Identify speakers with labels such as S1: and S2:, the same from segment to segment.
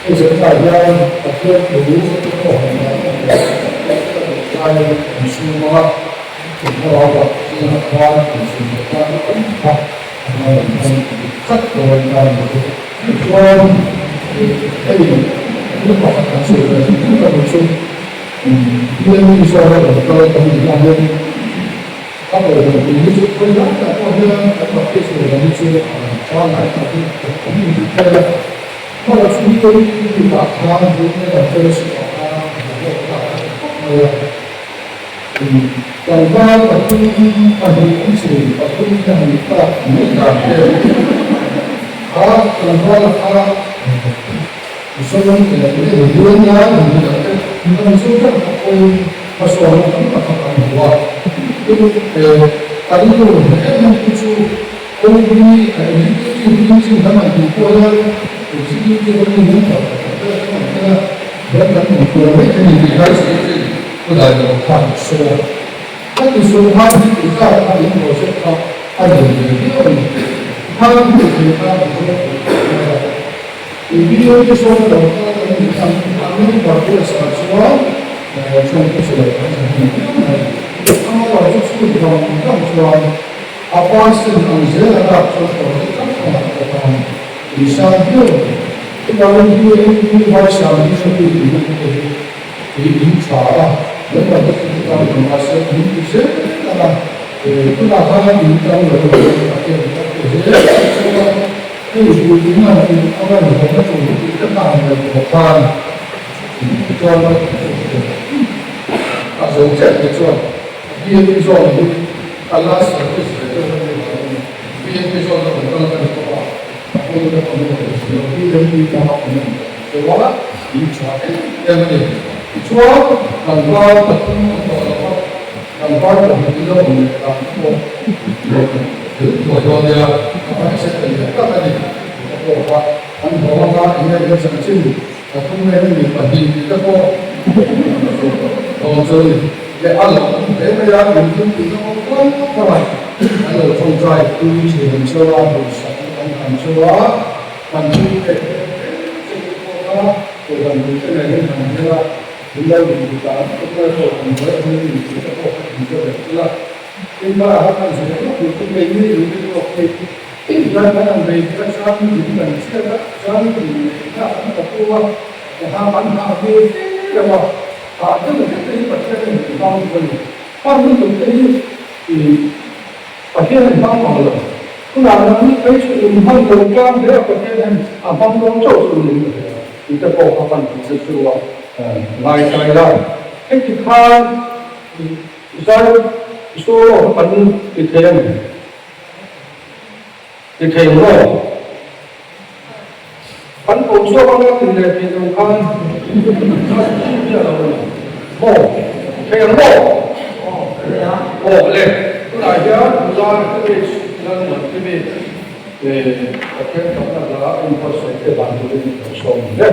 S1: Hei zirna hian Pathian thu pawh han dah a ni a, ka duh laiin kan sum a, thlarau ah zingah khan kan sum leh ta hi tam tak a lo awm khan ka dik tlat dawn ta a ni. Tichuan hei thil pakhat kan sawi ve hrim hrim ka duh chu BME zawn a rawn kal kan nih lai hian a kohhran pui hi chu khawi lai tak pawh hian kan baptist kohhran hi chu a pangngai tak hi kan indik thei a. Hmala chu BME ah khan Junior Fellowship ah khan a hlawk ta a ni khawp mai a. Tlangval pathum pahnih an chhun pathum te han tak mai dan te kha tlangval kha Mizoram leh leh hian lai han hmu tak te kan Mizo tak tak pawhin hmasawnna tam tak kha kan hmu a. Tin, ka rilru hneh em em tu chu OB Executive meeting kan han tih pawh hian Executive a mi member pakhat vel kan awm tel a, hian kan inhruai mai thei a ni tih lai secretary Pu Dailo khan a sawi a. Ka ti sawi khan hi tih zat kha in project kha a lian ve viau a ni. Tikhan hmuh theih kha an zawng thei khawp mai a. I BOD sawn lo kal kan nih khan a member dress ah chuan chhungte chu lo kan tha hnem viau mai. Amaherawhchu chhut vang vang chuan A percent ang zel a lak chuan project hrang hrangah te khan tui sang viau a ni. Chuvangin BNP Vaisam Bishop-i tihna te hi tui in tha a, member te chu chutang awm mahse an in ti zel ang a, tunah khan in tang lo a ni a ken tak te zel a chu a, hei building a han in a rawn hawn a tul tih te kha han ngaihtuah khan chuan a zo chiah te chuan BNP zawn hi A last service ve deuh a nih vangin BNP zawn a rawn kal ka ni tawh a, a pawi ka awm lo si lo. BNP kha a awm em tawh a, in tha em em a ni. Tichuan, tlangval pathum an tawh lo a, tlangval pahnih in lo awm leh dan te pawh lo thil thuai dawn nia, a hmaichhe thei leh tak a ni. Tih te pawh kha an haw anga eng nge kan chanchin pathum nge ni pahnih tih te pawh dawn chu a ni. Leh a lo awm hle mai a, in thil tih na awm kawng kawng a, an lo tawngtai tui thin ang cheu a, duhsakna kan han cheu a, kan thil pek te che te pawh kha kohhran pui te nen hian han hel a, in lo in ti ta ang tuk mai pawh kan hnuai ang in tih te pawh kha in hre ve thil a, tin karah khan kan zir lawk duh chu keini in rin lawk hi kan kan han bei kha chuan in kan chhiat a, chuan in neihna kan ta tu a, ha kan hah ve fe reuh a. Hah deuh hlek te hi Pathian in min hmang duh a ni. Hmang lutuk te hi i Pathian in hmang mang lo. Tunah nangni phei chu in hman lo tlang hle a Pathian hian a hmang dawn chauh chu niin ka hria. Tih te pawh kha kan hmu zet chu a ngai tai la. Heti khan i zai solo kha kan ti thei a ni. Ti thei maw? Kan ko chhuak anga ti leh thei lo khan a chi miah lo a ni maw? Thei ang maw? Aw le, tunah hian nula Felix Lalmuankimi Pathian fakna hla a inbuatsaih te dan turin ka sawm hle.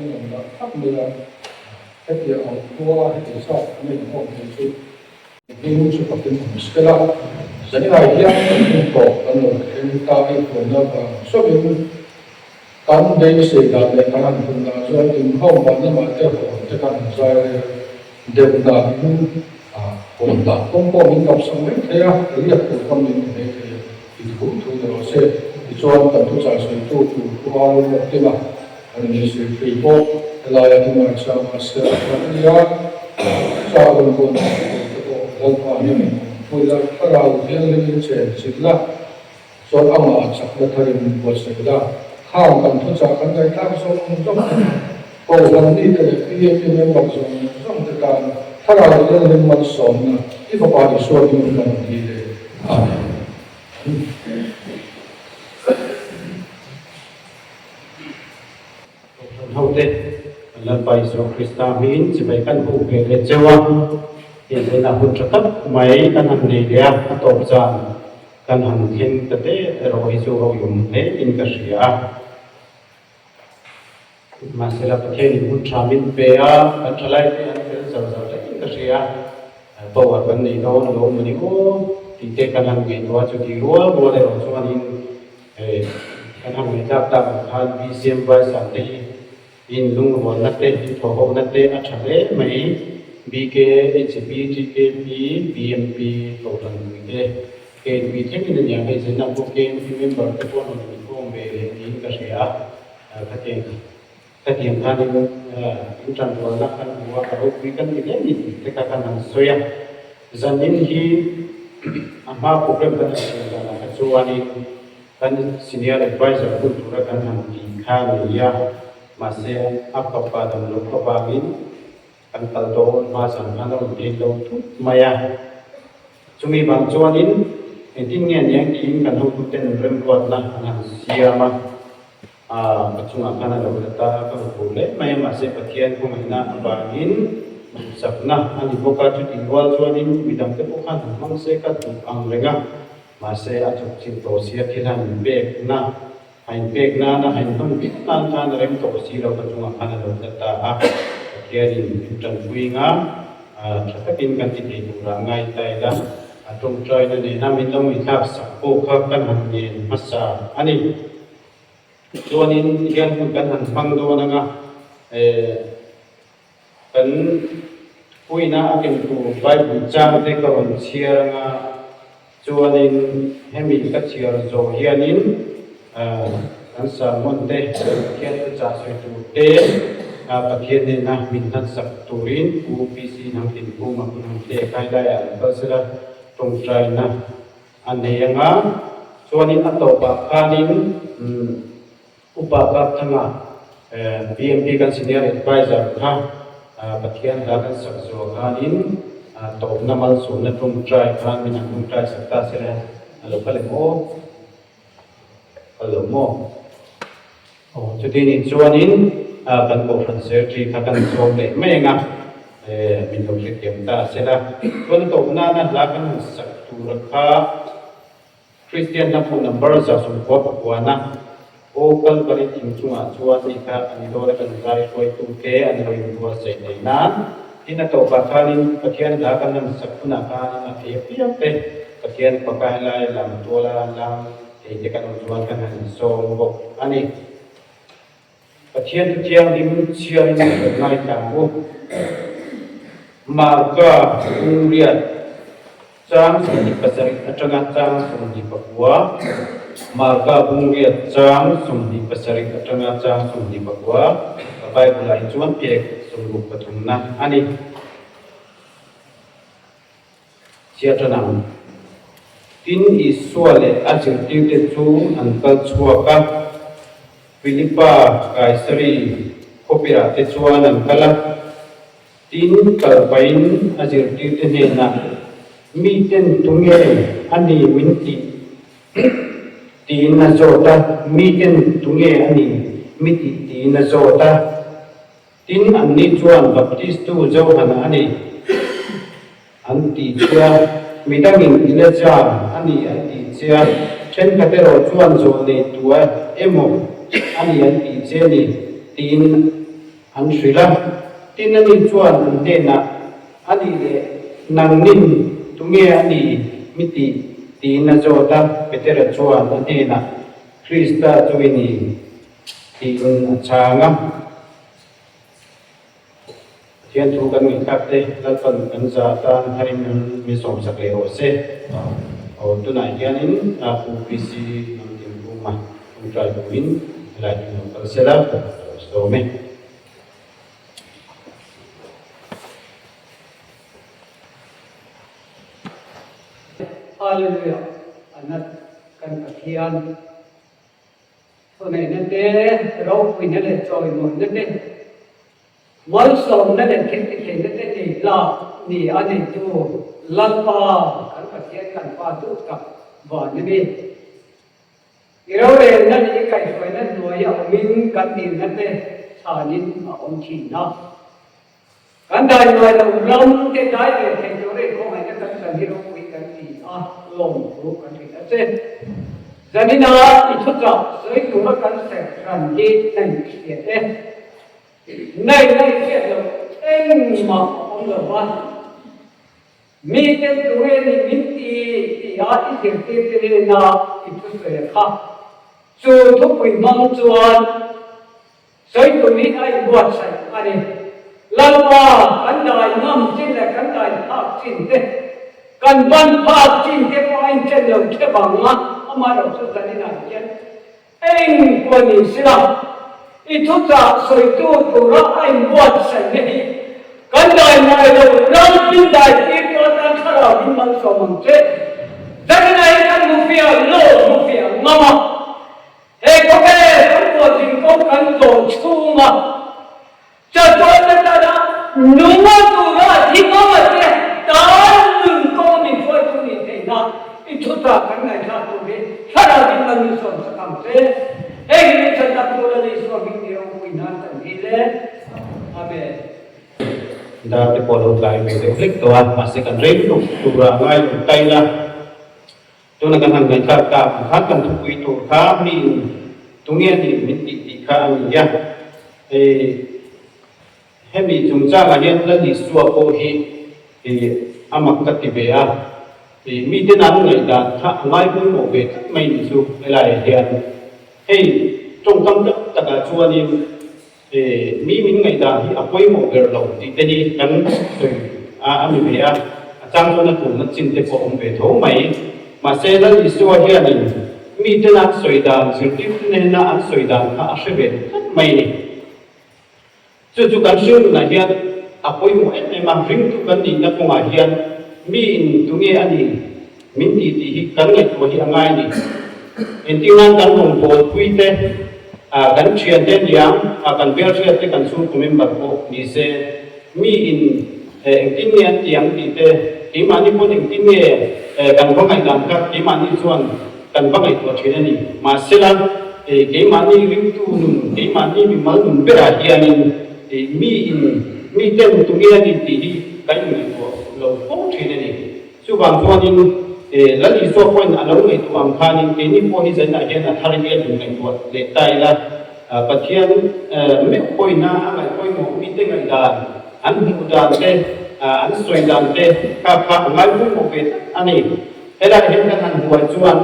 S1: min rawn dah thlap mai a, hetia ang khua heti zat kan inkhawm thei chu hming chu ka hlim awm sel a, zaninah hian kan hlim tawh kan lo thleng ta i huaina vang zawkin kan beisei dan leh kan han hun dan chuan inkhawm van lamah te hawn te kan han zai rel deuh danin hawn dan kawng pawh min kapsak mai thei a, riak tur pawn min ti mai thei a. Ti thu thu ni rawh se. Tichuan kan thuchah sawitu tur khua rawt tina an inzirtir pawh helaia Himachal Master a hman a nia. Thuchah rawn vawn tur te pawh Lalpa hian in awmpui la, thlarau thianghlimin chen chilh la, chuan amah chakna tharin min buatsaih la. Khang kan thuchah kan ngaihthlak zawng zawng te kha Kohhran mite leh PAP member zawng zawng te tan thlarau thianghlim malsawmna i Fapa Isua hmingin kan ti leh. Amen.
S2: Kohhran hote, kan Lalpa Isua Krista hmingin chibai kan hmuh ve leh cheu a, hei zaina hun tha tak mai kan han nei leh a, a tawp zan kan han thleng ta te erawh hi chu a uiawm hle in ka hria a. Mahsela Pathianin hun tha min pe a, kan thalaite an fel zar zar hlein ka hria a, power kan nei dawn lo mawni aw tih te kan han ngaihtuah a, chuti rual rual erawh chuanin kan han ngaihthlak tak ang khan BCM Vaisam te hi inlungrualna te, inthawhhona te a tha hle mai, BK, HB, TKP, BMP, Kohhran pui te, KNP thlengin a nia, hei zinah pawh KNP member te pawh an rawn inkhawm ve leh niin ka hria a. Khatiang khatiang khanin in tanrualna kan hmu a, ka ropui kan ti hle ni tih te kha kan han sawi a. Zanin hi a hma program kan han siam danah kha chuanin kan senior advisor hun tura kan han tih kha a ni a, mahse a fapa damloh avangin kan kal dawn hma zan khan a rawn theih lo thut mai a. Chumi vang chuanin engtin nge aniang tiin kan hotuten remruatna an han siam a, aah ka chungah khan a lo la ta a, ka hmu hle mai a, mahse Pathian khawngaihna avangin duhsakna a ni bawk a, chutih rual chuanin midangte pawh khan han hmang se ka duh ang reng a, mahse a thawk chin tawh sia thil han pekna a inpek nana a inhman viau nan khan a rem tawh si lo ka chungah khan a lo tla ta a, Pathianin min tanpui nga tha takin kan ti thei turah ngai ta ila, a tawngtaina nena min lo ngaihthlak sak pawh kha kan han ngen hmasa a ni. Chuanin tihian hun kan han hmang dawn anga kan puina a ken tur Bible chang te ka rawn chhiar anga chuanin hemi ka chhiar zawh hianin kan sermon te Pathian thuchah sawi tur te Pathian nena min hlansak turin Pu PC Hnamtinkhuma hun han hle kai laiah an kal sela tawngtaina a nei anga chuanin a tawpah khanin Upa Kapthanga, BMP kan Senior Adviser kha Pathian hla kan sak zuah khanin tawpna malsawmna tawngtai khan min han tawngtai sak ta sela a lo kal em aw? Kal lo maw? Aw, chuti nih chuanin kan Kohhran Secretary kha kan sawm leh mai ang a, min lo hrethiam ta sela. Chuan tawpnana hla kan han sak tura kha Kristian hla phu number 110 pakuana Aw Kalvari thing chungah chuan tih kha an dawn a kan zai hruaitute an lo inbuatsaih theih nan. Tin a tawpah khanin Pathian hla kan han sak hunah khanin a thei apiang te Pathian faka helai lam tuala lang thei te kan awm chuan kan han insawm bawk a ni. Pathian thu thianghlim chhiarin kan ngaithla ang u. Marka Hungriat chang 27 atanga chang 29, Marka Hungriat chang 27 atanga chang 29, ka Bible-ah hi chuan pek sawmruk pathumna a ni. Chhiat ṭan ang. Tin, Isua leh a zirtirte chu an kal chhuak a, Philipa Kaisari khawpirah te chuan an kal a. Tin, kal pahin a zirtirte hnenah, Miten tunge a ni min tih? tiin a zawt a. Miten tunge a ni mi tih? tiin a zawt a. Tin, anni chuan Baptistu Johana a ni an tih che a, midangin Elijah a ni an tih che a, thenkhat erawh chuan zawh nei tua emaw a ni an tih che a ni, tiin. An hrilh a, tin ani chuan an hnenah, A nih leh nangnin tunge a ni mi tih? tiin a zawt a. Petera chuan a hnenah, Krista chu i ni, tiin a chhang a. Pathian thu kan ngaihthlak te Lalpan kan za atan tharin min sawmsak leh rawh se. Aw tunah hianin Pu PC Lamtinkhuma ṭawngṭai turin helai hi lo kal sela ka lo sawm e.
S3: Hallelujah! Anat kan Pathian. Thuneihna te, ropuina leh chawimawina te, malsawmna leh thiltitheihna te nei tlak ni a neitu Lalpa kan Pathian kan Pa duh tak van a ni. I rorelna leh i kaihhruaina hnuaia awmin kan dilna te chhanin a awm thin a. Kan dai nuai lo ram te dai ve thei tur in khawngaihna kan chan hi ropui kan ti a, lawmthu kan hrilh a che. Zanina i thuchah sawi tura kan serh hran hi na in hriat e. Nei na i hriat loh engmah a awm lo va. Miten tunge ni min ti ti a i zirtir te hnena i thusawi a kha. Chu thupui hmang chuan Sawi tumin a inbuatsaih a ni. Lalpa, kan dai ngam chin leh kan dai phak chin te, kan ban phak chin te pawh a inchen lo thep ang a, amaherawh chu zaninah hian eng pawh ni sila, i thuchah sawitu tura a inbuatsaihna hi kan dai ngai lo, ram min dai tir tu atan thlarau min malsawm ang che. Zaninah hian kan hmufiah lo hmufiah ngam a. He khawvel kan puanzin kawng kan zawh chhunga chatuanna tana nunga tura thingawma te tan nun kawng min hruaitu nih theihna i thuchah kan ngaihthla tur hi thlarau in man min sawm sak ang che. Hei hi min chhan tak tur a ni Isua hming ni ropui nan kan dil e. Amen.
S2: Dar te pawh a lo tlai ve deuh hlek tawh a, mahse kan rei lutuk tura ngai lo tail a. Tuna kan han ngaihthlak tak ang khan kan thupui tur kha miin tunge a nih min tih tih kha a ni a. Hei hemi chungchangah hian Lal Isua pawh hi a mak ka ti ve a. Miten an ngaihdan kha a ngai pawimawh ve tlat mai ni chu helaiah hian. Hei tawngkam tak takah chuanin mi min ngaihdan hi a pawimawh ber lo tih te hi kan sawi a ni ve a, a chang chuan a tulna chin te pawh a awm ve tho mai. Mahse Lal Isua hianin miten an sawi dan, zirtirtu nena an sawi dan kha a hre ve tlat mai a ni. Chu chu kan hriat nunah hian a pawimawh em em a, ringtu kan nihna kawngah hian miin tunge a nih min tih tih hi kan ngaihtuah hi a ngai a ni. Engtin nan kan rawngbawlpui te, kan thian te niang, kan hmelhriat te, kan chhungkaw member pawh ni se, miin engtin nge an ti ang tih te, keimahni pawn engtin nge kan va ngaihdan kha keimahni chuan kan va ngaihtuah thin a ni. Mahsela, keimahni ringtu nun, keimahni mimal nun berah hianin miin miten tunge a ni tih hi kan inngaihtuah lo fo thin a ni. Chuvang chuanin Lal Isua pawhin a lo ngaihtuah ang khanin keini pawh hi zainah hian a thar hian in ngaihtuah leh ta ila, Pathian meuh pawhin a ngaih pawimawh mite ngaihdan, an hmuh dan te, an sawi dan te kha kha a ngai pawimawh ve tlat a ni. Helaiah hian kan han huai chuan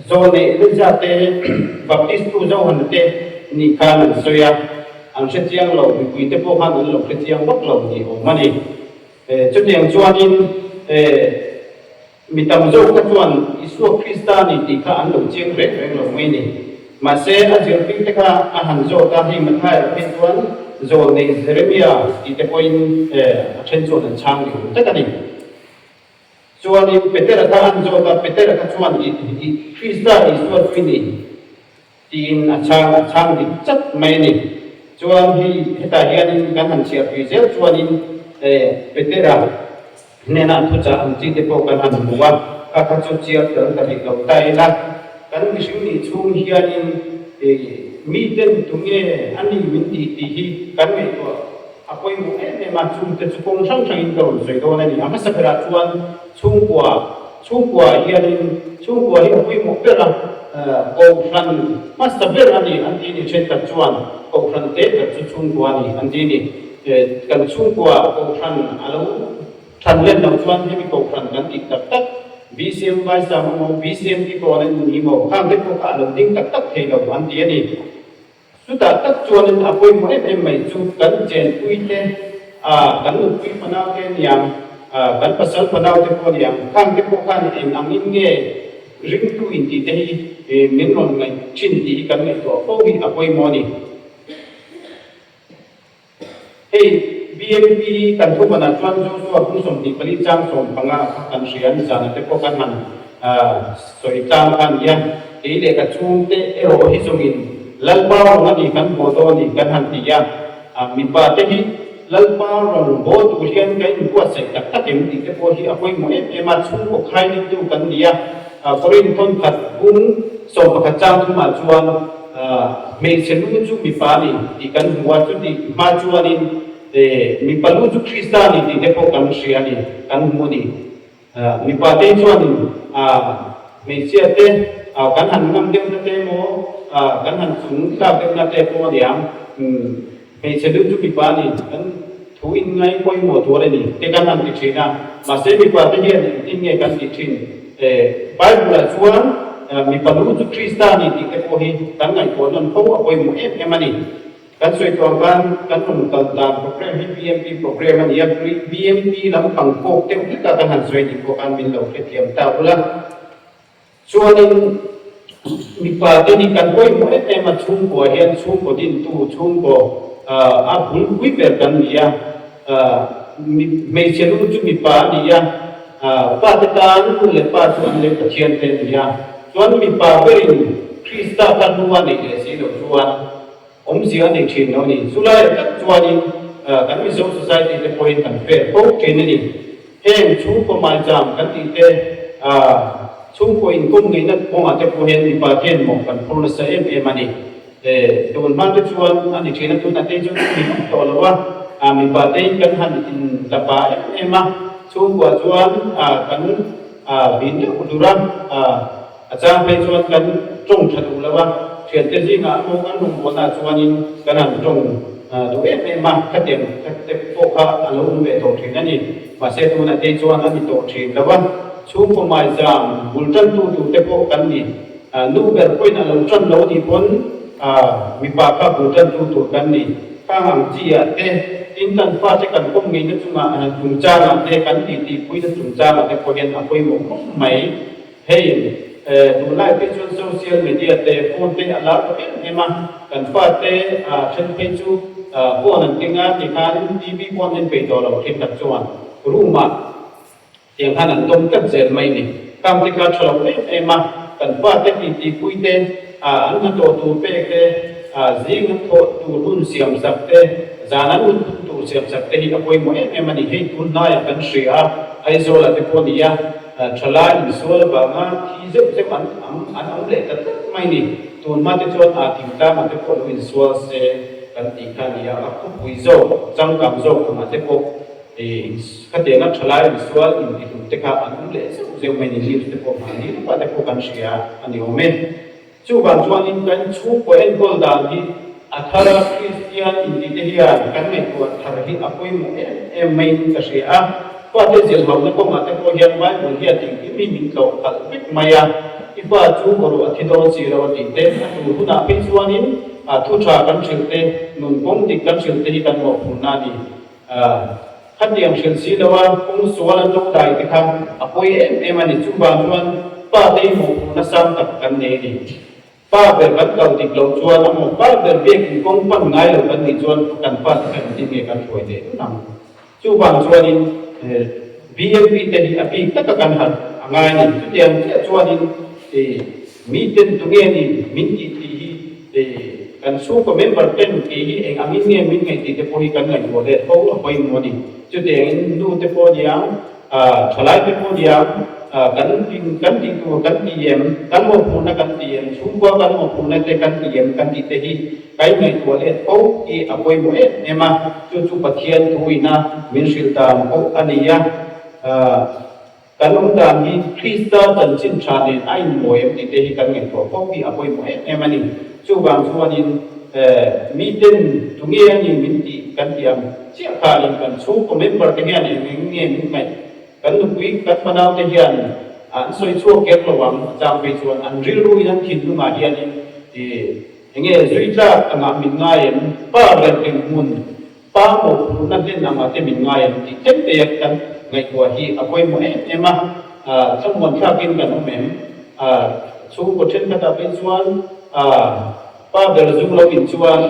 S2: Zawlneih Elija te, Baptistu Johana te nih khan an sawi a, an hrechiang lo, mipuite pawh khan an lo hrechiang vak lo ni awm a ni. Chutiang chuanin mi tam zawk kha chuan Isua Krista a ni tih kha an lo chiang reng reng lo mai ni. Mahse, a zirtirte kha a han zawt a, hei Mathaia phei chuan Zawlnei Jeremia tih te pawhin a then chuan an chhang ni awm tak a ni. Chuanin Petera kha an zawt a, Petera kha chuan Krista Isua chu i ni. Tiin a chhang a chhang dik chat mai a ni. Chuan hei hetah hianin kan han chhiar tui zel chuanin Petera hnena thuchah ang chi te pawh kan han hmu a, kha kha chu chiar tel ta rih lo ta ila, kan mihring nih chhung hianin miten tunge a ni min tih tih hi kan ngaihtuah a pawimawh em em a, chungte chu kawng hrang hrangin ka rawn sawi dawn a ni. A hmasa berah chuan chhungkua. Chhungkua hianin chhungkua hi a pawimawh ber a, Kohhran hmasa ber a ni an ti ni. Thenkhat chuan Kohhran te ber chu chhungkua a ni an ti ni. Kan chhungkua Kohhran a lo than len loh chuan hemi Kohhran kan tih tak tak BCM Vaisam emaw BCM Kikawn emaw ni maw khang te pawh kha a lo ding tak tak thei lo an ti a ni. Chutah tak chuanin a pawimawh em em mai chu kan chenpui te, kan nupui fanau te aniang, kan pasal fanau te pawh aniang, khang te pawh khan eng angin nge ringtu intih te hi min rawn ngaih thin tih hi kan ngaihtuah fo hi a pawimawh a ni. Hei BMP kan thubanah chuan Joshua kum 24 chang 15 kha kan hria a ni, zana te pawh kan han sawi tlang kha a nia. Kei leh ka chhungte erawh hi zawngin Lalpa rawn a ni kan haw dawn a ni kan han ti a, mipa te hi Lalpa rawn haw tur hian ka inbuatsaih tak tak em tih te pawh hi a pawimawh em em a, chhungkaw khainittu kan ni a. Korin thawnkhat bung 11 chang thumah chuan Hmeichhe lu chu mipa a ni tih kan hmu a, chutih hma chuanin mipa lu chu Krista a ni tih te pawh kan hria a ni, kan hmu a ni. Mipa te chuanin hmeichhia te kan han ngam deuhna te emaw, kan han chung tlak deuhna te pawh a ni ang. Hmeichhe lu chu mipa a ni, kan thu in ngai pawimawh tur a ni te kan han ti thin a, mahse mipa te hian engtin nge kan tih thin? Bible ah chuan mipa lu chu Krista a ni tih te pawh hi kan ngaihtuah nawn fo a pawimawh em em a ni. Kan sawi tuang khan kan rawn kal dan program hi BMP program a ni a, BMP lampang kawk deuh hlek a kan han sawi tih pawh khan min lo hrethiam ta ula. Chuanin mipa te hi kan pawimawh em em a, chhungkua hian chhungkaw dintu, chhungkaw a bulpui ber kan ni a, hmeichhe lu chu mipa a ni a, pa te tan nu leh pa chu an lei Pathian te a ni a, chuan mipa berin Krista kha lu a neih leh si loh chuan awmzia a nei thin lo a ni. Chulaiah tak chuanin kan Mizo society te pawhin kan fair fo thin a ni. Heng chhungkaw maizam kan tih te, chhungkaw inkawm ngeihna kawngah te pawh hian mipa hian mawh kan phur nasa em em a ni. Tun hma te chuan a ni thin a, tunah te chuan a ni vak tawh lo a, mipa te in kan han intlapa em em a, chhungkua chuan kan vin deuh dur a, a chang phei chuan kan tawng tha duh lo a, thiante zingah emaw kan rawngbawlnaah chuanin kan han tawng duh em em a, khatiang te pawh kha a lo awm ve tawh thin a ni. Mahse tunah te chuan a ni tawh thin lo a, chhungkaw maizam bul tantu tur te pawh kan ni. Nu ber pawhin a lo tan lo nih pawn mipa kha bul tantu tur kan ni. Khang ang chi ah te, tin kan fate kan kawm ngeihna chungah chungchangah te, kan titi puina chungchangah te pawh hian a pawimawh khawp mai. Hei, tunlai phei chuan social media te, phone te a lar ta em em a, kan fate then phei chu phone an keng a tikhan TV pawh an en peih tawh lo thenkhat chuan room ah tiang khan an tawm tlat zel mai ni. Khang te kha tha lo em em a, kan fate titi pui te, an hnathawh tur pek te, zing an thawh tur hun siam sak te, zan an hun thum tur siam sak te hi a pawimawh em em a ni. Hei tunhnaiah kan hria a, Aizawl ah te pawh a ni a. Thalai insual avanga thi zeuh zeuh an an awm leh ta tlat mai ni. Tun hma te chuan aa thingtlangah te pawh lo insual se kan tih kha a ni a, a khawpui zawk, changkang zawk angah te pawh khatianga thalai insual intihlum te kha an awm leh zeuh zeuh mai ni. News te pawh hmanni lawkah te pawh kan hria a ni awm e. Chuvang chuanin kan chhungkaw enkawl dan hi a thar a, Kristian intite hian kan ngaihtuah thar hi a pawimawh em em maiin ka hria a. Fate zilhauhna kawngah te pawh hian Bible hian engkim hi min tlawh khalh vek mai a, i fa chu aw ruah a thi dawn si lo a tih te, a tur hunah phei chuanin thu tha kan hrilh te, nun kawng dik kan hrilh te hi kan mawhphurhna a ni. Khatiang hrilh si lo a, kawng sual an lo dai te kha a pawi em em a ni. Chuvang chuan pa te hi mawhphurhna sang tak kan nei a ni. Pa ber kan kal dik loh chuan a maw pa ber biakin kawng pan ngai lo kan nih chuan kan pa te kha engtin nge kan hruai leh dun ang. Chuvang chuanin BMP te hi a bik taka kan harh a ngai a ni. Chutiang chiah chuanin miten tunge ni min tih tih hi Kan chhungkaw member ten kei hi eng angin nge min ngaih tih te pawh hi kan ngaihtuah let fo a pawimawh a ni. Chutiangin nu te pawh niang, thalai te pawh niang, kan kan tih tur kan ti em, kan mawhphurhna kan ti em, chhungkua kan mawhphurhna te kan ti em kan tih te hi kan ngaihtuah let fo hi a pawimawh em em a. Chu chu Pathian thuina min hrilh dan pawh a ni a. Kan awm dan hi Krista chanchin tha nen a inmawi em tih te hi kan ngaihtuah fo hi a pawimawh em em a ni. Chuvang chuanin miten tunge a ni min tih kan tih ang chiah khanin kan chhungkaw member te hian eng eng nge min ngaih? Kan nupui kan fanau te hian an sawi chhuak kher lo ang a chang phei chuan an rilru in an thinlungah hianin enge zui tlak angah min ngai em? Pa ber dinhmun Pa mawhphurhna hlen anga te min ngai em tih thleng te kan ngaihtuah hi a pawimawh em em a, thlamuan thlakin kan awm em? Chhungkaw thenkhatah phei chuan pa ber zu lo in chuan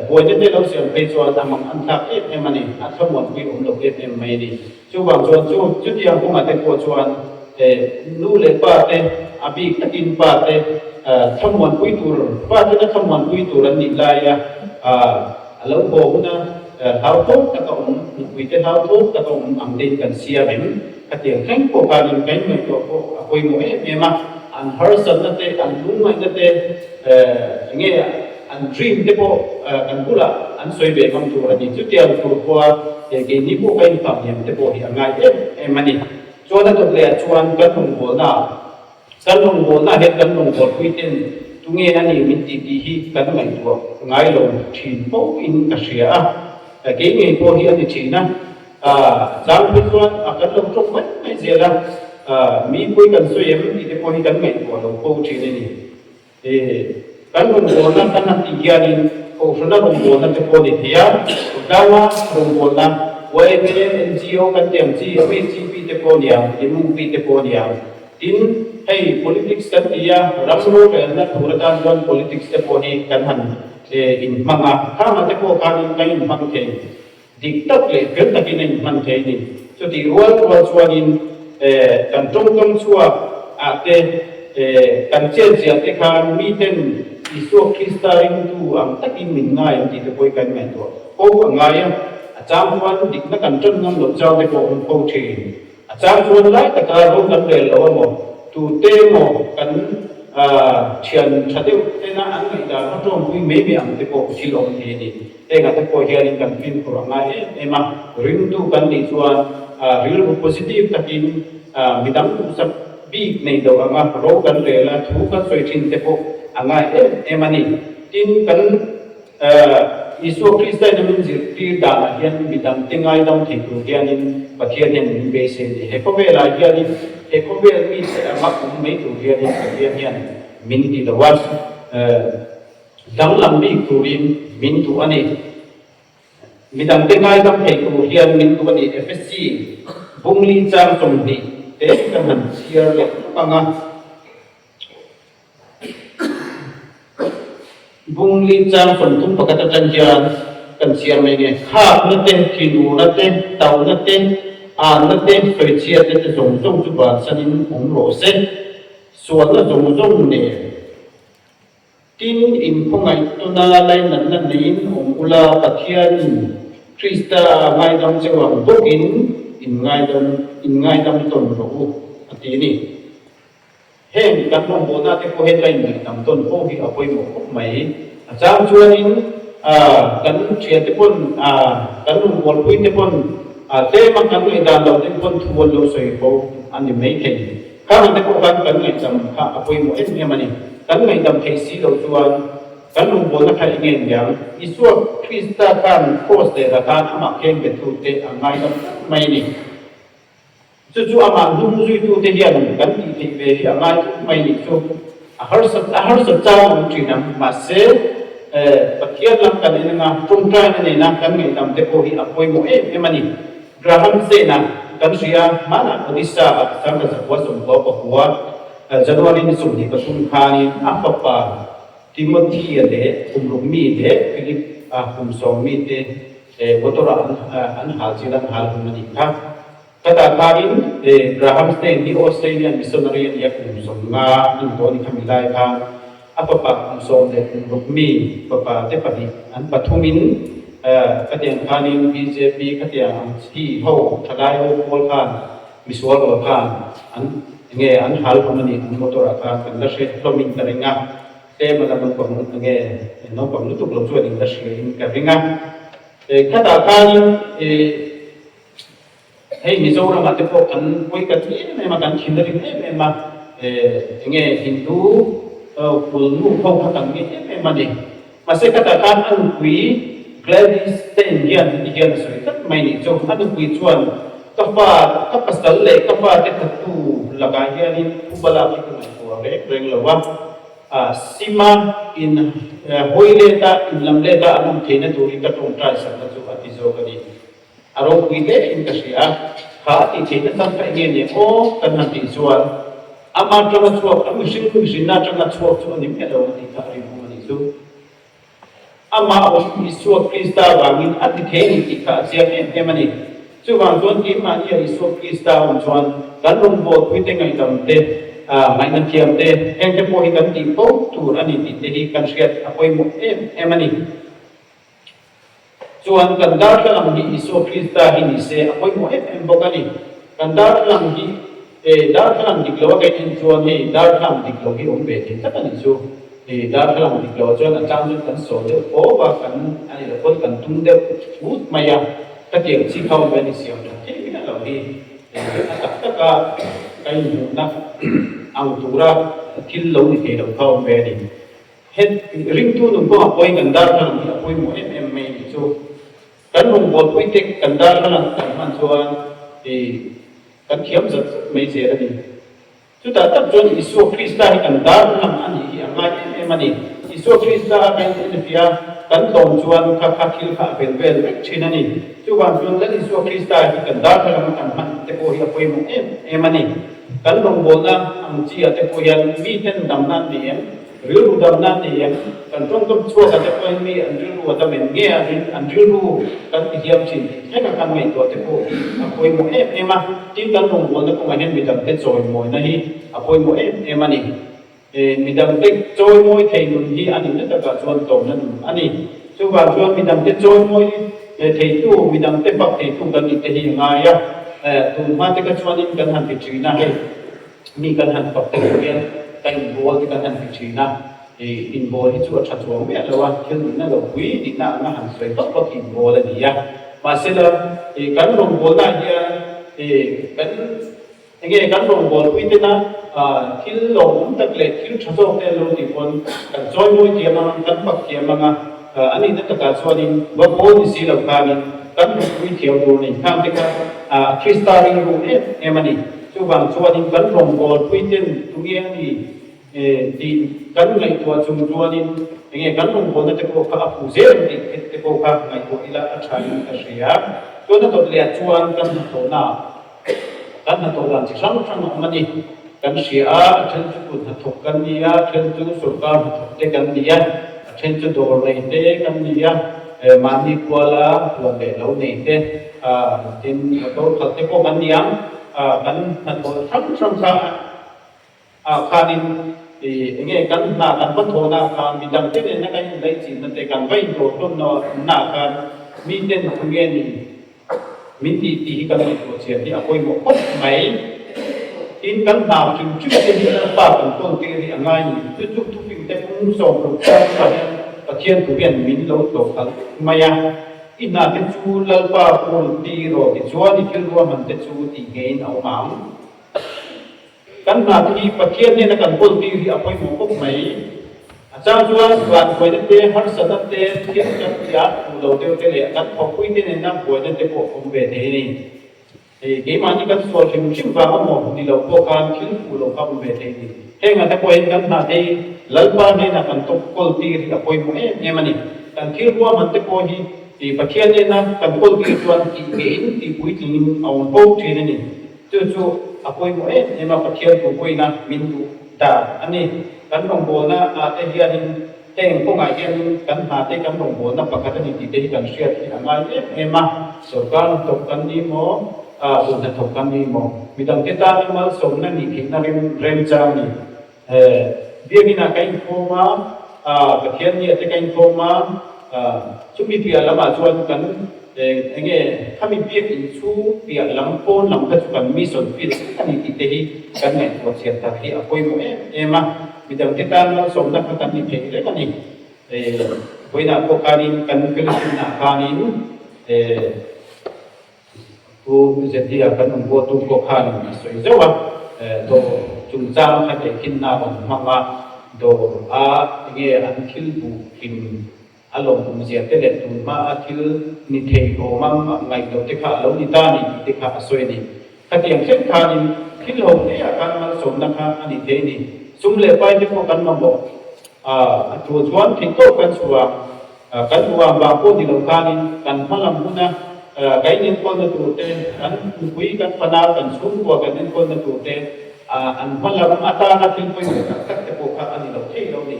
S2: buaina te lo siam phei chuan a mang an thlak em em a ni, a thlamuanpui awm lo em em mai a ni. Chuvang chuan chu chutiang kawngah te pawh chuan nu leh pa te, a bik takin pa te thlamuanpui tur, pa tena thlamuanpui tur an nih laia a lo haw huna hlauthawng taka awm, nupui te hlauthawng taka awm ang tein kan siam em? Khatiang thleng pawh khanin kan ngaihtuah pawh a pawimawh em em a, an harsatna te, an lungngaihna te, enge an dream te pawh kan bulah an sawi ve ngam tur a ni. Chutiang tur pawha keini pawh ka inphah hniam te pawh hi a ngai em em a ni. Chuan a dawt lehah chuan kan rawngbawlnaah kan rawngbawlnaah hian kan rawngbawlpui ten tunge a ni min tih tih hi kan ngaihtuah ngai lo thin fo in ka hria a. Kei ngei pawh hi a ni thin a. Chang phei chuan a kan lo tawk mai mai zel a, mi pui kan sawi em tih te pawh hi kan ngaihtuah lo fo thin a ni. Kan rawngbawlna kan han tih hianin Kohhrana rawngbawlna te pawh a ni thei a, Khawtlanga rawngbawlna, YMA, NGO kan tih ang chi, MHCP te pawh a ni ang, MUP te pawh a ni ang. Tin, hei politics kan ti a, ram rorelna tur atan chuan politics te pawh hi kan han inhmang a, khangah te pawh khanin kan inhmang thei. Dik tak leh fel takin a inhman thei a ni. Chutih rual rual chuanin kan tawngkam chhuak ah te, kan chetziah te khan miten Isua Krista ringtu ang takin min ngai ang tih te pawh hi kan ngaihtuah fo a ngai a. A chang chuan dikna kan tan ngam loh chang te pawh a awm fo thin. A chang chuan lai taka ro kan rel lo emaw, tute emaw kan thian tha deuh tena an ngaihdan a tawngpui mai mai ang te pawh thil awm thei a ni. Hengah te pawh hianin kan fimkhur a ngai em em a, ringtu kan nih chuan rilru positive takin midang duhsak bik nei lo anga ro kan rel a, thu kan sawi thin te pawh a ngai em em a ni. Tin, kan Isua Krista in a min zirtir danah hian midang te ngaidam thei tur hianin Pathian hian min beisei a ni. He khawvelah hianin he khawvel mite anga awm mai tur hianin Pathian hian min ti lo a. Danglam bik turin min duh a ni. Midangte ngaidam thei tur hian min duh a ni. Efesi bungli chang 20 te kan han chhiar leh hlawk ang a. Bungli chang 31 atang hian kan chhiar mai nge. Khakna te, thinurna te, tauhna te, anna te, sawichhiatna te zawng zawng chu bansanin awm rawh se. Sualna zawng zawng nen. Tin, inkhawngaih tuna lainatna neiin awm ula, Pathianin Krista a ngaidam cheu ang bawkin in ngaidam in ngaidam tawn rawh u, a ti a ni. Heng kan rawngbawlna te pawh hian ka inngaihdam tawn fo hi a pawimawh khawp mai. A chang chuanin kan thiante pawn, kan rawngbawlpui te pawn tlema kan ngaihdan lo te pawn thu an lo sawi fo a ni maithei. Khang te pawh khan kan ngaihdam kha a pawimawh em em a ni. Kan ngaihdam theih si loh chuan kan rawngbawlna kha eng nge niang? Isua Krista khan kraws leh la khan amah keng betute a ngaidam tlat mai a ni. Chu chu amah hnung zuitute hian kan tih theih ve hi a ngai tlat mai nih chu. A harsat a harsat chang a awm thin ang. Mahse, Pathian lam kan en anga tawngtaina nena kan ngaihdam te pawh hi a pawimawh em em a ni. Graham Sena kan hria hmanah Odisha ah 1999 January ni 23 khanin a fapa Timothy-a leh kum ruk mi leh Philip-a kum sawm mi te motor ah an hal chil an hal hun a nih kha. Khatah khanin Graham Stein hi Australian missionary a nia kum 50 a ni tawh a ni kha mi lai khan A fapa kum 16 mi fapa te pahnih an pathumin khatiang khanin bjp khatiang ang chi ho thalai ho pawl khan misual rual khan an enge an hal hlawm a ni an motor ah khan kan la hre hlawmin ka ring a tlem a la naupang enge naupang lutuk lo chuan in la hria in ka ring a khatah khanin. Hei Mizoramah te pawh kan pawi kan ti em em a, kan thin a rim em em a, enge Hindu kulnu ho kha kan nge em em a ni. Mahse khatah khan a nupui Gladys Stein hian heti hian a sawi tlat mai nih chu, a nupui chuan ka fa, ka pasal leh ka fate thattu lakah hianin phuba lak hi ka ngaihtuah reng reng lo a, Sima in hawi let a, in lam let a an awm theihna turin ka tawngtai sakna chu a ti zawk a ni. A ropui hle in ka hria a, kha a tih theihna chang kha enge nia aw kan han tih chuan ama atanga chhuak, a mihring mihrinna atanga chhuak chu a ni miah lo ang tih kha a rinawm a nih chu. Amah awm Isua Krista vangin a ti thei a ni tih kha a chiang em em a ni. Chuvang chuan keimahnia Isua Krista awm chuan kan rawngbawlpuite ngaihdam te, ngaihna thiam te, hengte pawh hi kan tih fo tur a ni tih te hi kan hriat a pawimawh em em a ni. Chuan kan darthlalang hi Isua Krista hi ni se a pawimawh em em bawk a ni. Kan darthlalang hi e darthlalang dik lo a kan en chuan hei darthlalang dik lo hi awm ve thei tlat a nih chu. Hei darthlalang dik lo ah chuan a tlang chu kan sawl deuh pawp a, kan a nih loh pawn kan tum deuh ut mai a, khatiang chi kha awm ve a ni siam tha thei miah lo hi a tak tak a ka inhmuhna ang tura thil lo ni thei lo kha awm ve a ni. Het ringtu nun kawngah pawhin kan darthlalang hi a pawimawh em em mai nih chu. Kan rawngbawlpui te kan darthlalang kan hman chuan ih kan thiam zat zat mai zel a ni. Chutah tak chuan Isua Krista hi kan darthlalang a nih hi a ngai em em a ni. Isua Krista a kan enfiah kan tlawm chuan kha kha thil kha a vel vel vek thin a ni. Chuvang chuan Lal Isua Krista hi kan darthlalang a kan hman te pawh hi a pawimawh em em a ni. Kan rawngbawlna ang chi ah te pawh hian miten damna an nei em? Rilru damna an nei em? Kan tawngkam chhuak ah te pawhin mi an rilru a dam em? Nge a rin an rilru kan ti hiam thin tih thleng a kan ngaihtuah te pawh hi a pawimawh em em a. Tin, kan rawngbawlna kawngah hian midangte chawimawina hi a pawimawh em em a ni. Midangte chawimawi thei nun hi a nihna takah chuan tlawmna nun a ni. Chuvang chuan midangte chawimawi theitu, midangte fak theitu kan nih te hi a ngai a. Tun hma te kha chuanin kan han ti thin a, hei mi kan han fak te pawh hian ka inbawl te kan han ti thin a. Inbawl hi chu a tha chuang miah lo a, thil nihna lo pui nihna anga han sawi vak vak hi inbawl a ni a. Mahsela kan rawngbawlnaah hian kan Enge kan rawngbawlpui tena thil lawmawm tak leh thil tha zawk te an lo tih pawn kan chawimawi thiam ang a, kan fak thiam ang a, a nihna takah chuanin va bawl ni si lo khanin kan hlawhpui thiam tur ni khang te kha Krista rilru em em a ni. Chuvang chuanin kan rawngbawlpui ten tunge a ni tih kan ngaihtuah chung chuanin enge kan rawngbawlna te pawh kha a fuh zel ang tih te pawh kha ngaihtuah ila a tha in ka hria. Chuan a dawt leh ah chuan kan hnathawhnaah Kan hnathawh dan chi hrang hrang a awm a ni. Kan hria a, a then chu kut hnathawk kan ni a, a then chu sorkar hnathawk te kan ni a, a then chu dawr nei te kan ni a, mahni kuala huan leh lo nei te, tin motor khalh te pawh kan ni ang. Kan hnathawh hrang hrang kha ah khanin enge kan hna kan va thawhna ah khan midang te nena kan inlaihchinna te kan va indawr tawnna ah khan miten tunge ni min tih tih hi kan ngaihtuah chian hi a pawimawh khawp mai. Tin, kan hna hrim hrim te hi Lalpa kan kawl tir hi a ngai ni. Chu chu thuping te pum 60 chuan chhuah hian Pathian thu hian min lo tlawh khalh mai a. I hna te chu Lalpa kawl tir rawh tichuan i thil ruahman te chu tih ngeiin a awm ang. Kan hna te hi Pathian nena kan kawl tir hi a pawimawh khawp mai. A chang chuan van buaina te, harsatna te, thil kan tia duh lo deuh te leh kan thawkpui te nena buaina te pawh awm ve thei a ni. Hei keimahni kan sual hrim hrim vang emaw ni lo pawh khan thil fuh lo kha awm ve thei a ni. Heng ate pawhin kan hna te hi Lalpa hnena kan tawp kawl tir hi a pawimawh em em a ni. Kan thil ruahman te pawh hi Pathian nena kan kawl tir chuan tih ngeiin tih puitlingin a awm fo thin a ni. Chu chu a pawimawh em em a, Pathian thu pawina min duh dan a ni. Kan rawngbawlna ah te hianin heng kawngah hianin kan hna te kan rawngbawlna pakhat a ni tih te hi kan hriat hi a ngai em em a. Sorkar hnathawk kan ni maw, hun hnathawk kan ni maw, midangte tana malsawmna nih theihna rem remchang ni. Biakinn ah ka inkhawm a, Pathian ni ah te ka inkhawm a, chumi piah lamah chuan kan eng nge khami biakinn chhung piah lam pawn lam kha chu kan mission field a ni tih te hi kan ngaihtuah chhiat tak hi a pawimawh em em a, midangte tan malsawmna kha kan ni thei reng a ni. Vawiinah pawh khanin kan fellowship-naah khanin. Pu Zeddy-a kan awmbuatu pawh khan a sawi zauh a, dawr chungchang kha tehkhinna a rawn hmang a, dawr a enge an thil buh hlim a lawmawm zia te leh tun hma a thil ni thei awm a ngaih loh te kha a lo ni ta a ni tih te kha a sawi a ni. Khatiang thleng khanin thil ho hle ah khan malsawmna kha a ni thei a ni. Sum leh pai te pawh kan mamawh a, a tul chuan theihtawp kan chhuah ang. Kan duh ang vang pawh ni lo khanin kan hma lam huna kan inenkawlna tur te, kan nupui, kan fanau, kan chhungkua kan enkawlna tur te, an hma lam atana thil pawimawh tak tak te pawh kha a ni lo thei lo a ni.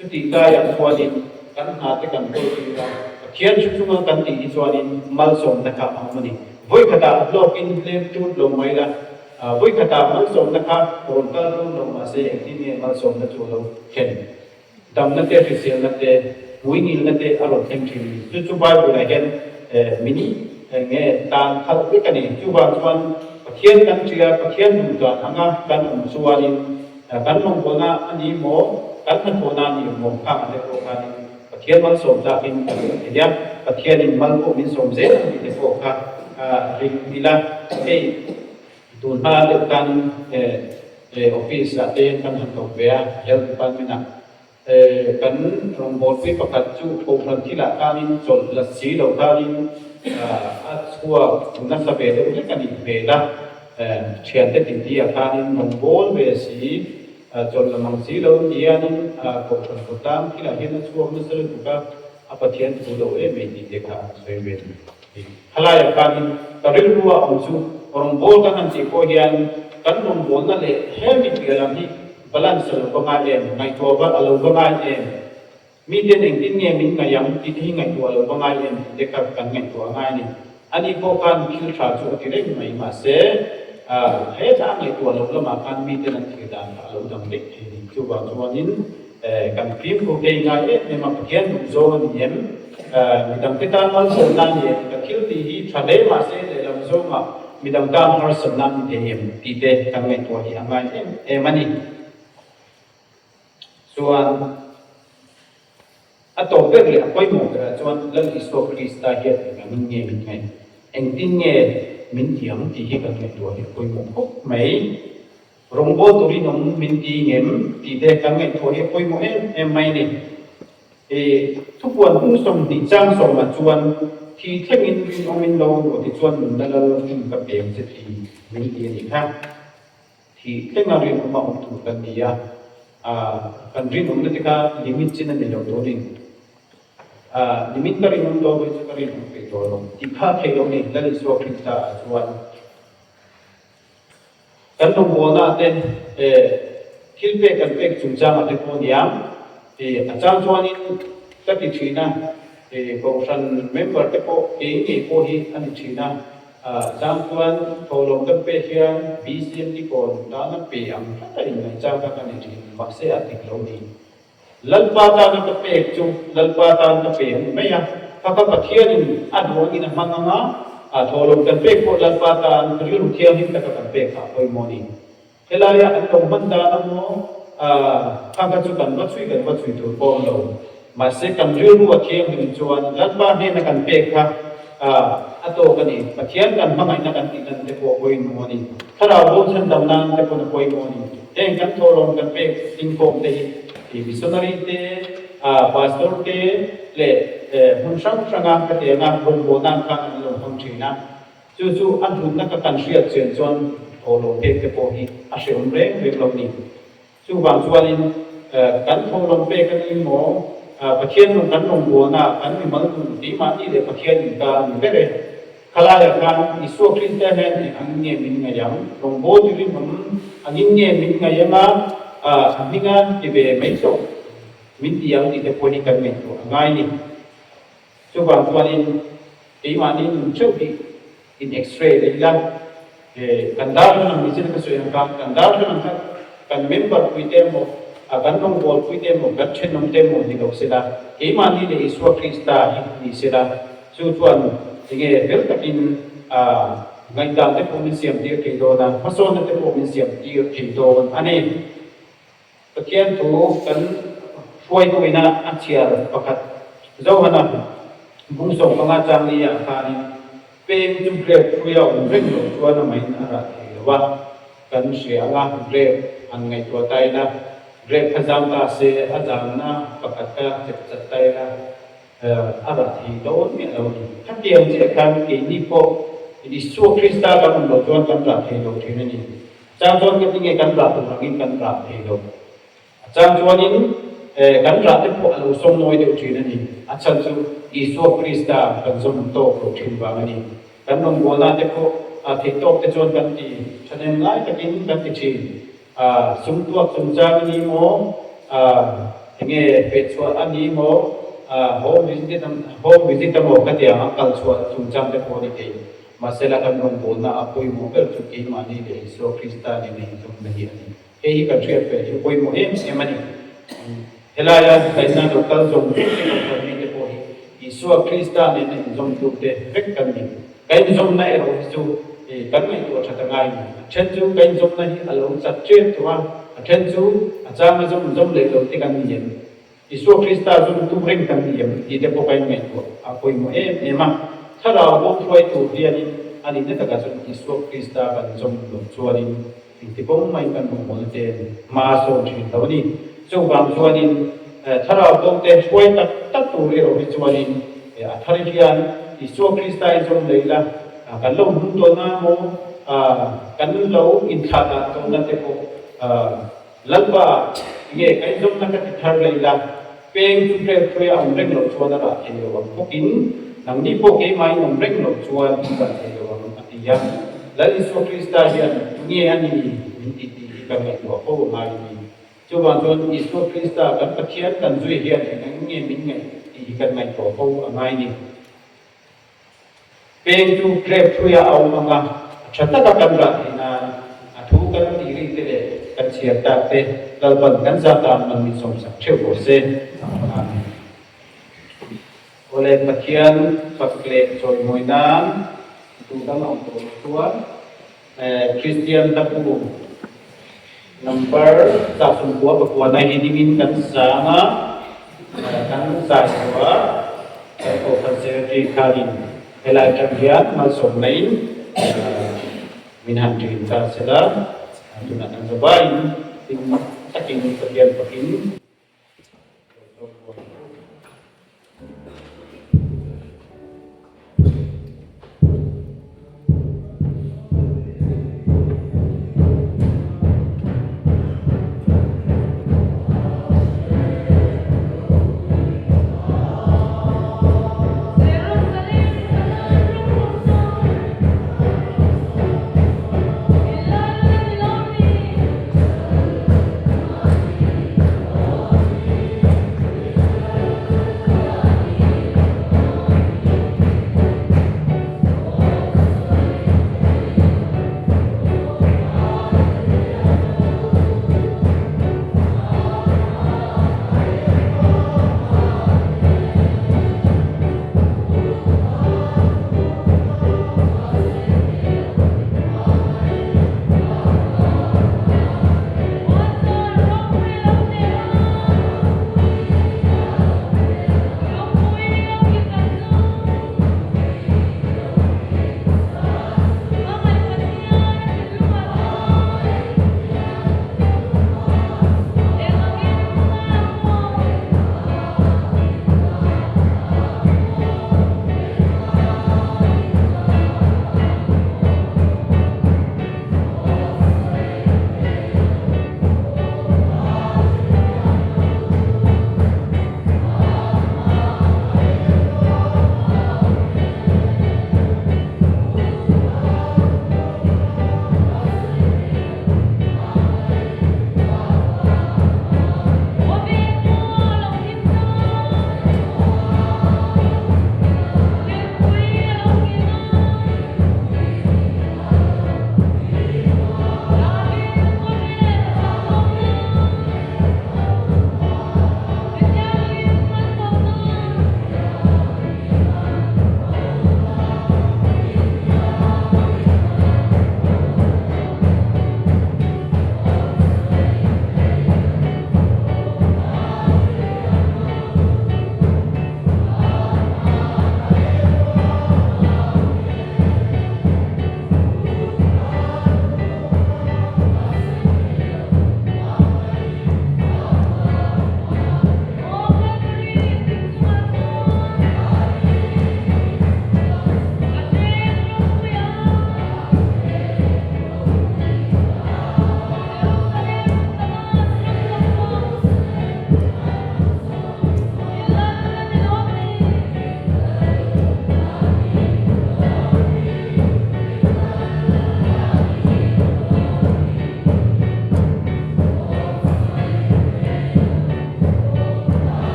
S2: Chutih laiah chuanin kan hna te kan kawl tir a, Pathian thu chunga kan tih hi chuanin malsawmna kha a awm a ni. Vawikhatah hlawkin hlem tut lo mai la, vawikhatah malsawmna kha rawn kal tut lo mahse engtin nge malsawmna chu a lo thlen? Damna te, hriselna te, hmuingilna te a rawn thleng thin a ni. Chu chu Bible-ah hian min nge tan khalh vek a ni. Chuvang chuan Pathian kan tia, Pathian duh dan anga kan awm chuanin Kan rawngbawlna a ni maw, kan hnathawhna a ni maw khang ate pawh khanin Pathian malsawm tlakin kan awm thei a, Pathianin mal pawh min sawm zel ang tih te pawh kha ring ila. Hei tun hma deuh khanin office ah te kan han thawk ve a, Health Department ah. Kan rawngbawlpui pakhat chu kohhran thilah khanin chawlh la si lo khanin a chhuak nasa ve deuh hlek a nih hmel a. Thiante titi-ah khanin rawngbâwl ve si, chawlh la mang si lo tianin kohhran khawtlang thilah hian a chhuak nasa lutuk a, a Pathian thu lo em em tih te kha a sawi ve a ni. Khalaiah khanin ka rilrua awm chu rawngbâwl kan han tih pawh hian kan rawngbâwlna leh hemi piah lam hi Balance a lo va ngai em? Ngaihtuah va a lo va ngai em? Miten engtin nge min ngaih ang tih te hi ngaihtuah a lo va ngai em tih te kha kan ngaihtuah a ngai a ni. Ani pawh khan thil tha chu a ti reng mai mahse hetah a ngaihtuah loh lamah khan miten an thil dan kha a lo dang daih thei a ni. Chuvang chuanin kan fimkhur te hi ngai em em a, Pathian duh zawng a ni em? Midangte tan malsawmna a ni em? Ka thil tih hi tha hle mahse lehlam zawngah Midang tan harsatna an ni thei em tih te kan ngaihtuah hi a ngai em em a ni. Chuan a tawp ber leh a pawimawh berah chuan Lal Isua Krista hian engangin nge min ngaih, engtin nge min ti ang tih hi kan ngaihtuah hi a pawimawh khawp mai. Rawngbâwl turin awm min ti ngem tih te kan ngaihtuah hi a pawimawh em em mai a ni. I thupuan hung 20 chang sawmah chuan thi thlengin rinawmin lo rawh ti chuan nunna lal hmun ka peng che thi min ti a nih kha. Thi thlenga rinawma awm tur kan ni a, kan rinawmna te kha limit chin a ni lo turin limit ka rinawm dawn vawi chu ka rinawm peih tawh lo tih kha a theih lo ni Lal Isua Krista ah chuan. Kan rawngbawlna te thil pek kan pek chungchangah te pawh nia, a chang chuanin ka ti thin a, kohhran member te pawh kei ngei pawh hi a ni thin a, a chang chuan thawhlawm kan pek hian BCMT kawn tana pe ang tlat a inngaihchang kha ka ni thin, mahse a dik lo ni. Lalpa tana ka pek chu Lalpa tan ka pe a ni mai a, kha kha Pathianin a duh angin a hmang ang a, a thawhlawm kan pek pawh Lalpa tan rilru thianghlim taka kan pek kha a pawimawh a ni. Helaia an lo hman dan a maw, kha kha chu kan va chhui kan va chhui tur pawh a awm lo. Mahse kan rilru a thianghlim chuan Lalpa hnena kan pek kha a tawk a ni. Pathian kan hmangaihna kan tih nan te pawh a pawimawh a ni. Thlarau bo chhandam nan te pawn a pawimawh a ni. Heng kan thawhlawm kan pek inkhawm te hi missionary te, pastor te leh hmun hrang hranga khatianga rawngbawlna nan khan an lo hmang thin a. Chu chu a hlutna ka kan hriat chian chuan thawhlawm pek te pawh hi a hrehawm reng reng lo ni. Chuvang chuanin kan thawhlawm pek a ni maw, Pathian nung kan rawngbawlna kan mimal nun keimahni leh Pathian inkar a ni ber e. Khalaiah khan Isua Krista hian eng angin nge min ngaih ang? Rawngbâwl ti rinawm angin nge min ngaih ang a, a hminga ti ve mai tawh min ti ang tih te pawh hi kan ngaihtuah a ngai ni. Chuvang chuanin keimahni nun theuh hi in x-ray leh ila, kan darthlalang ni chin ka sawi ang kha, kan darthlalang kha kan member pui te emaw, kan rawngbâwl pui te emaw, kan thenawm te emaw ni lo sela, keimahni leh Isua Krista hi ni sela, Chu chuan enge fel takin ngaihdan te pawh min siam tir thei dawn a, hmasawnna te pawh min siam tir thei dawn a ni. Pathian thu kan hruaituina a chhiar pakhat Johana bung 15 chang nia khanin. Peng chu grape hruia awm reng loh chuan amahin a rah thei lo a, kan hria ang a, grape han ngaihtuah ta ila, grape kha zam ta se a zamna pakhat kha chep chat ta ila a rah thei dawn miah lo a ni. Khatiang chiah khan keini pawh Isua Krista kan awm loh chuan kan rah thei lo thin a ni. Chang chuan ka ti nge kan rah tur angin kan rah thei lo. A chang chuanin kan rah te pawh a lo sawm nawi deuh thin a ni. A chhan chu Isua Krista kan zawm tawk lo thin vang a ni. Kan rawngbawlna te pawh theih tawk te chuan kan ti thahnem lai takin kan ti thin. Sum tuak chungchang a ni maw, enge fehchhuah a ni maw, home visit home visit emaw ka ti ang a kal chhuah chungchang te pawh a ni thei. Mahsela kan rawngbawlna a pawimawh ber chu keimahni leh Isua Krista nena inzawmna hi a ni. Hei hi kan hriat ve hi pawimawh em em a ni. Helaia kaihna lo kal zawng zawng te kan kal mite pawh hi Isua Krista nena inzawmtu te vek kan ni. Ka inzawmna erawh hi chu kan ngaihtuah that a ngai ni. A then chu ka inzawmna hi a lo chat ṭep tawh a, a then chu a changa zawm zawm leh lo te kan ni em? Isua Krista zumtu reng kan ni em tih te pawh ka inngaihtuah a pawimawh em em a. Thlarau bo hruai tur hianin a nihna takah chuan Isua Krista kan zawm loh chuanin engti kawng maiin kan rawngbawlna te hma a sawn thin lo a ni. Chuvang chuanin thlarau bo te hruai tak tak tur erawh hi chuanin a thar hian Isua Krista i zawm leh ila kan lo hmun tawhna maw kan lo inthlah dah tawhna te pawh Lalpa, nge ka inzawmna ka ti thar leh ila, peng chu hrel hruai a awm reng loh chuan a rah thei lo ang bawkin, nangni pawh keimahin awm reng loh chuan in rah thei lo ang, a ti a. Lal Isua Krista hian nge a ni min tih tih hi kan ngaihtuah fo a ngai a ni. Chuvang chuan Isua Krista kan Pathian kan zui hian eng nge min ngaih tih hi kan ngaihtuah fo a ngai ni. Peng chu grape hruia a awm ang a, a tha taka kan rah theih nan a thu kan tih rik te leh kan chhiar tak te Lalpan kan za tan man min sawmsak theuh rawh se. Amen. Awle Pathian fak leh chawimawi nan duh dang a awm tawh loh chuan Kristian hlabu number 169 hi dingin kan sang a, kan zai tawh a, kan Kohhran Secretary khanin helai atang hian malsawmna in min han ṭin ta sela, tunah kan zavaiin hlim takin Pathian fakin.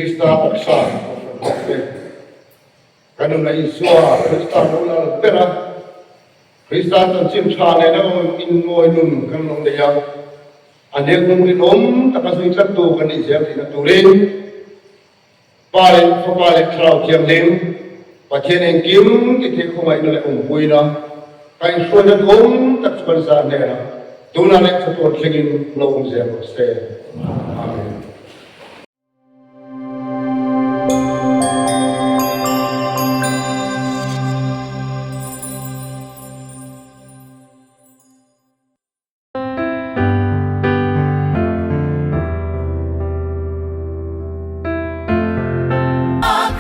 S1: Krista taksa Kohhran ho te, kan nuna Isua Krista lo lal ber a, Krista chanchin tha nena inngawi nun kan lo nei a, a hniakhnung rinawm taka zui tlattu kan nih zel theihna turin Pa leh Fapa leh Thlarau Thianghlim, Pathian engkim ti thei khawngaihna leh awmpuina, kaihhruaina duhawm tak chu kan zah hnenah tunah leh chatuan thlengin lo awm zel rawh se. Amen.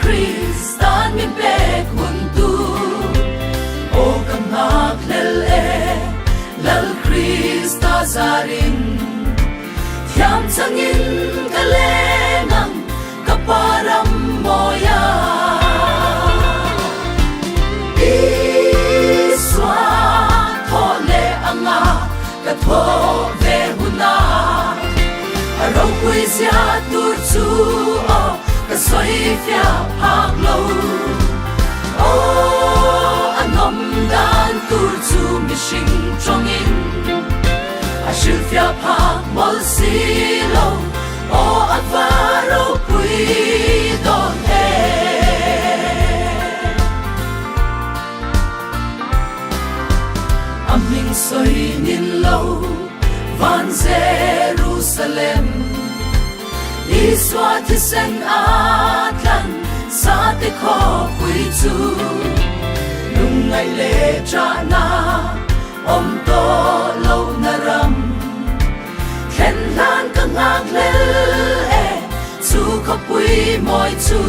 S4: Kristan min pek hun tu Aw ka nghak hlel e Lal Krista zarin Thiam changin ka leng ang Ka pa ram mawia Isua thaw leh anga ka thaw ve huna A ropui zia tur chu aw ka sawi fiah phak lo Aw a nawm dan tur chu mihring tawngin a hrilhfiah phak mawlh si lo. Aw a va ropui dawn em. A hming sawi nin lo van Jerusalem Isua thisen a tlan sa te khawpui chu lungngaih leh ṭahna awm tawh lohna ram. Thlen hlan ka nghak hlel e, chu khawpui mawi chu.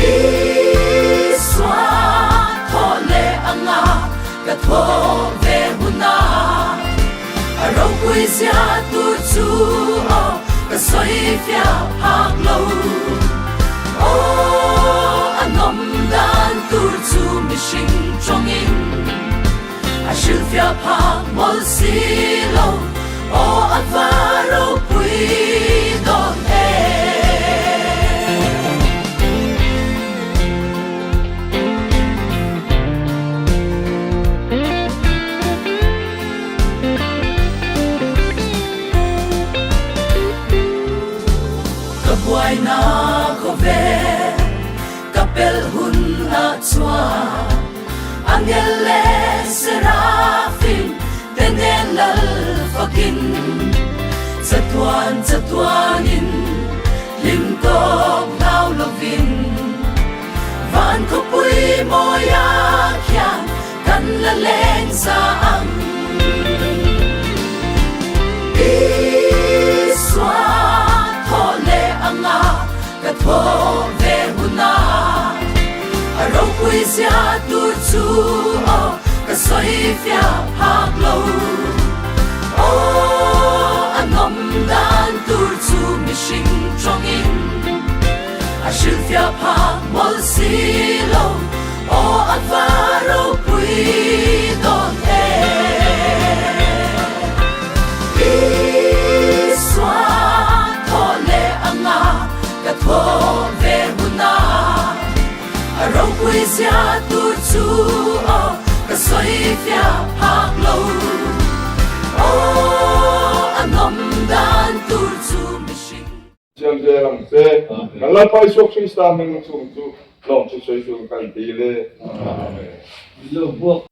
S4: Isua thaw leh anga ka thaw ve huna, a ropui zia tur chu aw ka sawi fiah phak lo. Aw a nawm dan tur chu mihring tawngin. A hrilhfiah phak mawlh si lo, aw a va ropui dawn em. Ka buaina khawvel Ka pelh hun ah chuan angel leh serafim te nen lal fakin chatuan chatuanin hlim tawk hlau lovin van khawpui mawia khian kan la leng za ang. Isua thaw leh anga Ka thaw ve huna a ropui zia tur chu aw ka sawi fiah phak lo. Aw a nawm dan tur chu mihring tawngin a hrilhfiah phak mawlh si lo. Aw a va ropui dawn em. Isua thaw leh anga ka thaw ve huna a ropui zia tur chu aw ka sawi fiah phak lo. Aw a nawm dan tur chu mihring.
S5: Chiang zel ang che. Kan Lalpa Isua Krista hming chung chu lawm chu sawi tur kan ti le. Amen.
S6: Lo buak.